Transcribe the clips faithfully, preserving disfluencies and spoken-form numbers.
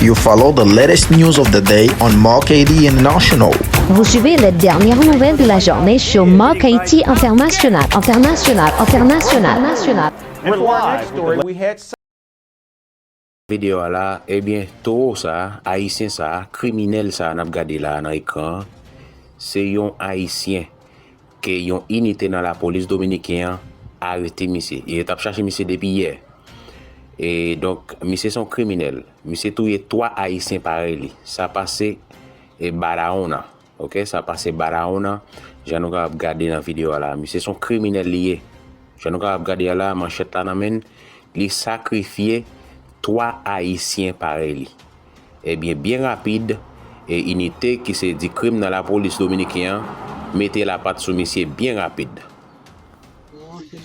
You follow the latest news of the day on Mark Haiti International. Vous suivez les dernières nouvelles de la journée sur Mark Haiti International, International, International, International. And for our next story, we had Videyo a la, ebyen, towo sa a, ayisyen sa a, kriminèl sa a n ap gade la a nan ekran an, se yon ayisyen ke yon inite nan lapolis dominiken an arete misye. E yo t ap chache misye depi yè. E donk, misye se yon kriminèl. Misye touye twa ayisyen parèy li. Sa pase e Barahona. Oke, sa pase Barahona, jan nou kapab gade nan videyo a la. Misye se yon kriminèl li ye. Jan nou kapab gade a la, manchèt la nan men l, li sakrifye twa ayisyen parèy li. Ebyen, byen rapid, e inite ki se di krim nan lapolis dominiken an mete lapat sou misye byen rapid.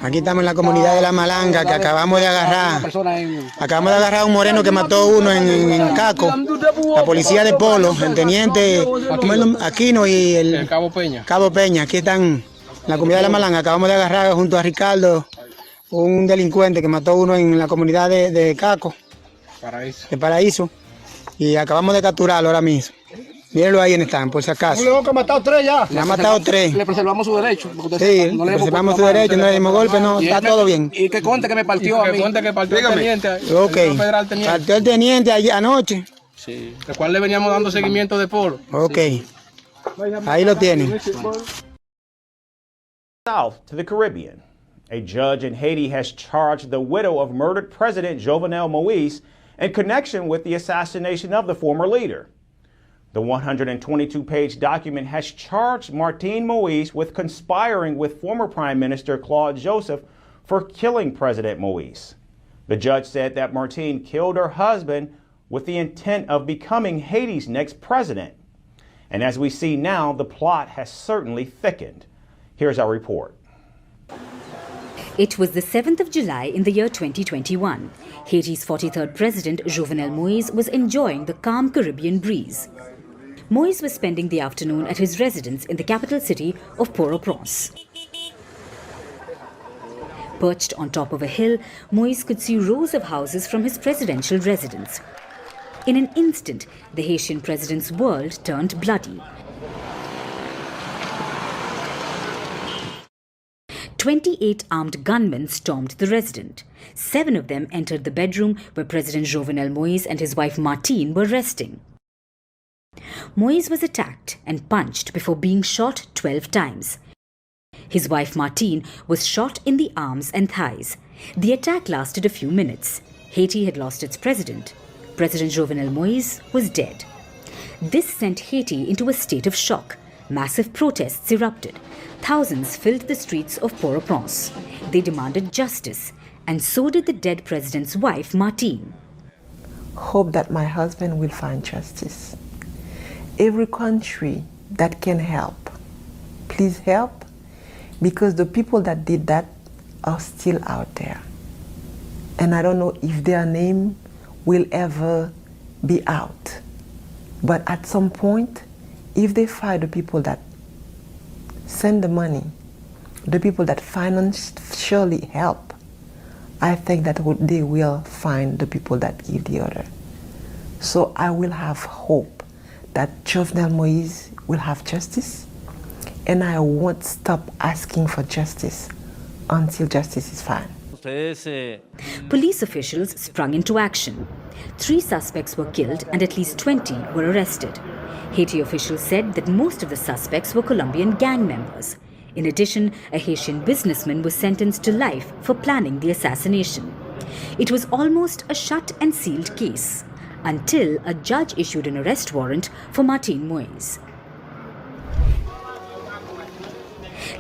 Aquí estamos en la comunidad de La Malanga, que acabamos de agarrar, acabamos de agarrar a un moreno que mató a uno en, en, en Caco. La policía de Polo, el teniente, ¿cómo es el nom? Aquino y el El Cabo Peña. Cabo Peña. Aquí están en la comunidad de La Malanga. Acabamos de agarrar junto a Ricardo, un delincuente que mató a uno en la comunidad de, de Caco, Paraíso. De Paraíso. Y acabamos de capturarlo ahora mismo. Mírenlo ahí en stand, por si acaso. Un león que ha matado tres ya. Le ha matado tres. Le preservamos su derecho, porque usted Sí, sabe, no le hemos preservamos puesto su mano, derecho, no le dimos golpe, no, y está él me, todo bien. Y que conste que me partió a mí. Y que conste que partió el Dígame. Teniente, el Ok. Federal teniente. Partió el teniente ayer anoche. Sí. El cual le veníamos dando seguimiento de Polo. Ok. Sí. Ahí lo tienen. South to the Caribbean. A judge in Haiti has charged the widow of murdered President Jovenel Moïse in connection with the assassination of the former leader. The one hundred twenty-two page document has charged Martine Moïse with conspiring with former Prime Minister Claude Joseph for killing President Moïse. The judge said that Martine killed her husband with the intent of becoming Haiti's next president. And as we see now, the plot has certainly thickened. Here's our report. It was the seventh of July in the year twenty twenty-one. Haiti's forty-third president, Jovenel Moïse, was enjoying the calm Caribbean breeze. Moïse was spending the afternoon at his residence in the capital city of Port-au-Prince. Perched on top of a hill, Moïse could see rows of houses from his presidential residence. In an instant, the Haitian president's world turned bloody. Twenty-eight armed gunmen stormed the residence. Seven of them entered the bedroom where President Jovenel Moïse and his wife Martine were resting. Moïse was attacked and punched before being shot twelve times. His wife Martine was shot in the arms and thighs. The attack lasted a few minutes. Haiti had lost its president. President Jovenel Moïse was dead. This sent Haiti into a state of shock. Massive protests erupted. Thousands filled the streets of Port-au-Prince. They demanded justice, and so did the dead president's wife, Martine. Hope that my husband will find justice. Every country that can help, please help, because the people that did that are still out there. And I don't know if their name will ever be out. But at some point, if they find the people that send the money, the people that financially help, I think that w- they will find the people that give the order. So I will have hope that Jovenel Moïse will have justice, and I won't stop asking for justice until justice is found. Police officials sprung into action. Three suspects were killed and at least twenty were arrested. Haiti officials said that most of the suspects were Colombian gang members. In addition, a Haitian businessman was sentenced to life for planning the assassination. It was almost a shut and sealed case until a judge issued an arrest warrant for Martine Moïse.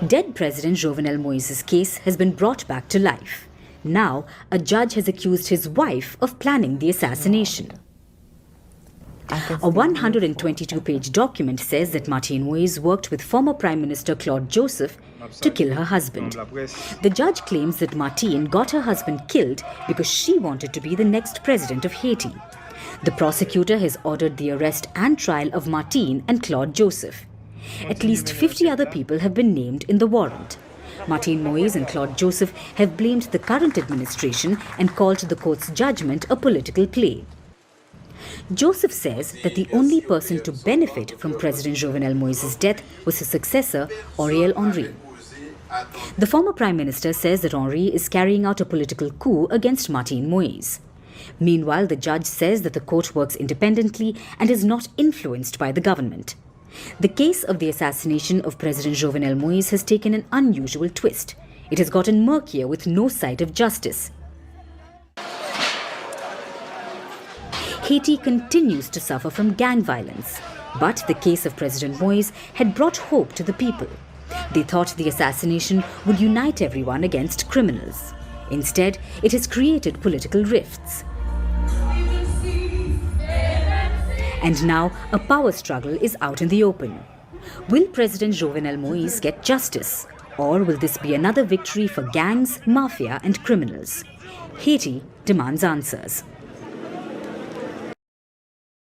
Dead President Jovenel Moïse's case has been brought back to life. Now, a judge has accused his wife of planning the assassination. A one hundred twenty-two page document says that Martine Moïse worked with former Prime Minister Claude Joseph to kill her husband. The judge claims that Martine got her husband killed because she wanted to be the next president of Haiti. The prosecutor has ordered the arrest and trial of Martine and Claude Joseph. At least fifty other people have been named in the warrant. Martine Moïse and Claude Joseph have blamed the current administration and called the court's judgment a political play. Joseph says that the only person to benefit from President Jovenel Moïse's death was his successor, Oriel Henry. The former prime minister says that Henry is carrying out a political coup against Martine Moïse. Meanwhile, the judge says that the court works independently and is not influenced by the government. The case of the assassination of President Jovenel Moïse has taken an unusual twist. It has gotten murkier with no sight of justice. Haiti continues to suffer from gang violence, but the case of President Moïse had brought hope to the people. They thought the assassination would unite everyone against criminals. Instead, it has created political rifts. And now, a power struggle is out in the open. Will President Jovenel Moïse get justice? Or will this be another victory for gangs, mafia, and criminals? Haiti demands answers.